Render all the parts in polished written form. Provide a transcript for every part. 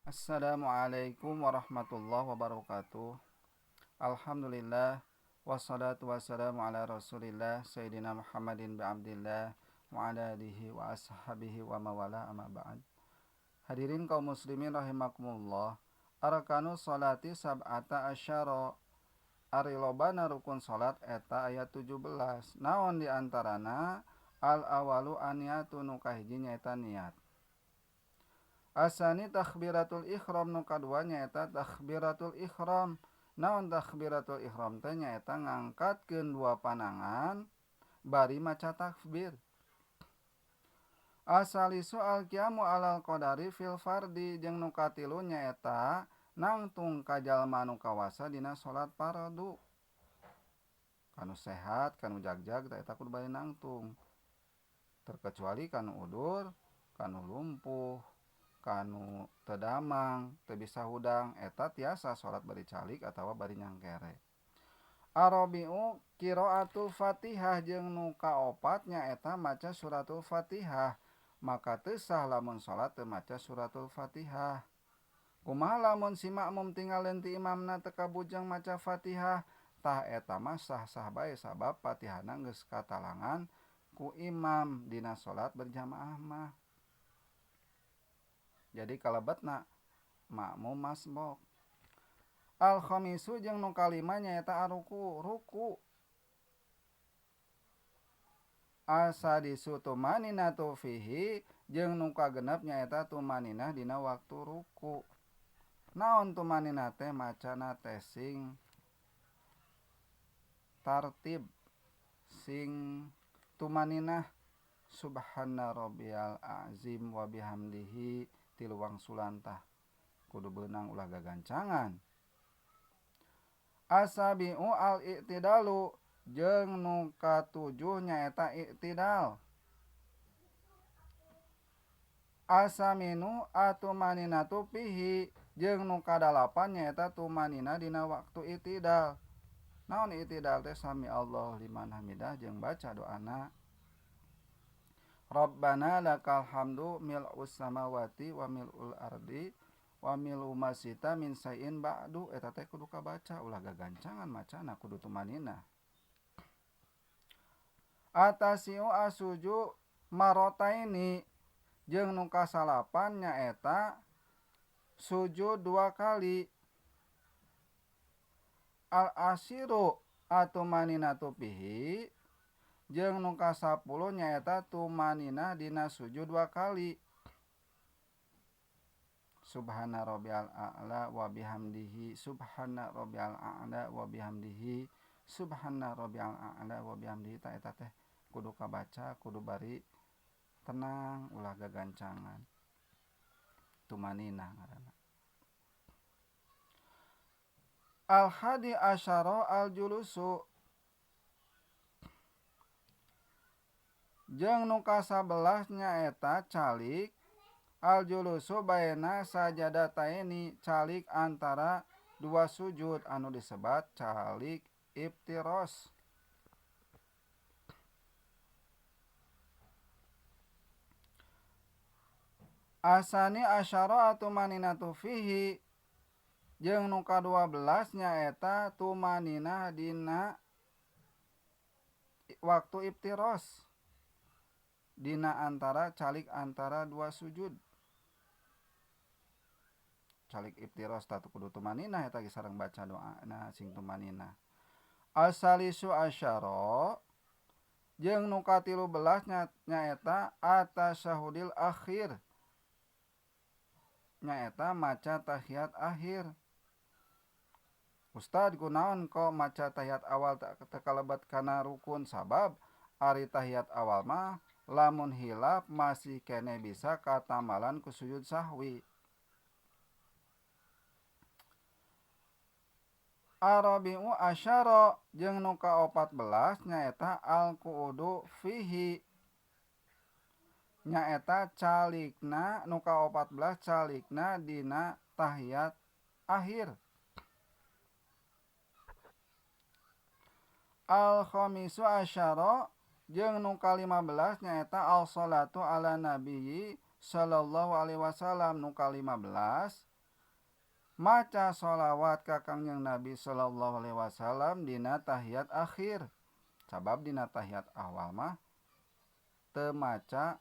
Assalamualaikum warahmatullahi wabarakatuh. Alhamdulillah wassalatu wassalamu ala Rasulillah Sayyidina Muhammadin bi Abdillah wa ala alihi wa ashabihi wa mawala amma ba'd. Hadirin kaum muslimin rahimakumullah. Arkanu sholati sab'ata asyara. Ari lobana rukun salat eta aya 17. Naon di antarana? Al awalu aniyatu nu kahiji nyaeta niat. Asani takbiratul ihram nu kadua nyaeta takbiratul ihram. Naon takbiratul ihram teh nyaeta ngangkatkeun dua panangan bari maca takbir. Asalisu al-qiyamu alal qadari fil fardi jeung nu katilu nyaeta nangtung ka jalma nu kawasa dina salat fardu. Kanu sehat, kanu jagjag tah eta kudu bari nangtung. Terkecuali kanu udur, kanu lumpuh, kanu teu damang, teu bisa hudang, eta tiasa salat bari calik atawa bari nyangkere. Arabiu qiraatul Fatihah jeung nu kaopat nyaeta maca suratul Fatihah. Maka teu sah lamun salat teu maca suratul Fatihah. Kumaha lamun si makmum tinggal ti imamna teu kabujeng maca Fatihah, tah eta mah sah-sah bae sabab Fatihahna geus katalangan ku imam dina salat berjamaah mah. Jadi kalebetna makmum masbuk. Al khamisu jeung nu kalima nyaeta aruku, ruku. Asadisu tumaninatu fihi jeung nu kagenep nyaeta tumaninah dina waktu ruku. Naon tumaninah teh macana teh sing tartib, sing tumaninah subhana rabbiyal azim wa bihamdihi tilu wangsulan tah kudu beunang ulah gagancangan. Asabi'u al-i'tidalu jeung nu katujuh nyaeta i'tidal. Asaminu atumaninatu fihi jeung nu kadalapan nyaeta tumanina dina waktu i'tidal. Naon i'tidal teh sami Allahu liman hamidah jeung baca doana Rabbana lakal hamdu mil'us samawati wa mil'ul ardi wa mil'u ma syi'ta min syai'in ba'du. Eta teh kudu kabaca ulah gagancangan macana kudu tumanina. Atasiu asuju marotaini jeung nu kasalapan nyaeta sujud dua kali. Al asiru atumaninatu fihi jeung nu kasapuluh nyaeta tumanina dina sujud dua kali. Subhana rabbiyal a'la wa bihamdihi subhana rabbiyal a'la wa bihamdihi subhana rabbiyal a'la wa bihamdihi. Ta eta teh kudu kabaca, kudu bari tenang ulah gagancangan. Tumanina ngaranna. Al hadi asyara al julusu jeung nu kasabelas nyaeta calik. Al julusu baena sajadataini calik antara dua sujud anu disebat calik iftiros. Asani asyara atumaninatu fihi jeung nu ka-12 nyaeta tumaninah dina waktu iftiros, dina antara calik antara dua sujud. Calik iftiros tatu kudu tumaninah eta ge sareng baca doana sing tumaninah. Asalisu asyara jeung nu ka-13 nyaeta atasyahudil akhir nyaeta maca tahiyat akhir. Ustad kunaon kok maca tahiyat awal teu kalebet kana rukun? Sabab ari tahiyat awal mah lamun hilap masih kene bisa katamalan ku sujud sahwi. Arabi'u asyara jeung nu ka-14 nyaeta al-qu'udu fihi nyaeta calikna nu ka-14 calikna dina tahiyat akhir. Al-khamisu asyara jeung nu ka-15 nyaeta al-salatu ala nabiyyi sallallahu alaihi wasallam nu ka-15 Maca sholawat ka Kangjeng Nabi sallallahu alaihi wasallam dina tahiyat akhir. Sabab dina tahiyat awal mah teu maca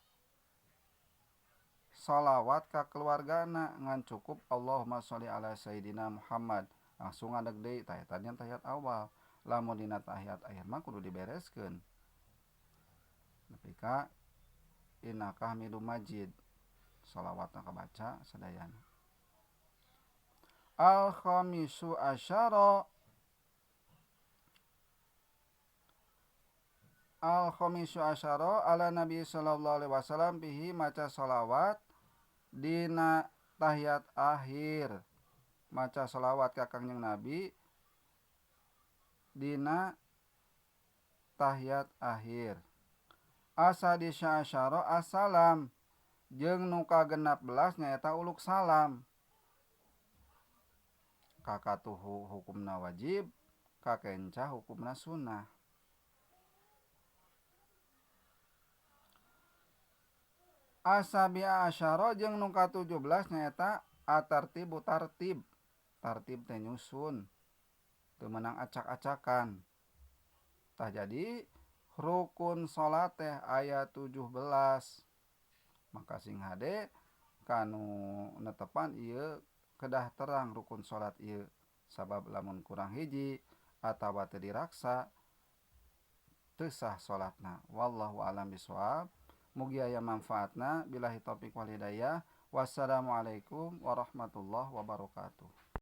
sholawat ka keluargana ngan cukup Allahumma sholli ala sayidina Muhammad. Langsung ngadeg deui tah eta nya tahiyat awal. Lamun dina tahiyat akhir mah kudu dibereskeun. Nepi ka innaka hamidum majid. Sholawatna kabaca sadayana. Al khamisu asyara Al khamisu asyara ala Nabi sallallahu alaihi wasallam bihi maca sholawat dina tahiyat akhir. Maca sholawat ka Kangjeng Nabi dina tahiyat akhir. Asadisa asyara assalam jeung nu ka-16 nyaeta uluk salam. Kakatuhu hukumna wajib, kakenca hukumna sunnah. Asabia asyara jeung nu ka-17 nyaeta atartibu tartib. Tartib teh nyusun, teu meunang acak-acakan. Tah jadi rukun salat teh aya 17. Maka sing hade kanu netepan ieu kedah terang rukun salat ieu. Sabab lamun kurang hiji atawa teu diraksa teu sah salatna. Wallahu a'lam bishawab. Mugi aya manfaatna. Billahi taufik wal hidayah. Wassalamualaikum warahmatullahi wabarakatuh.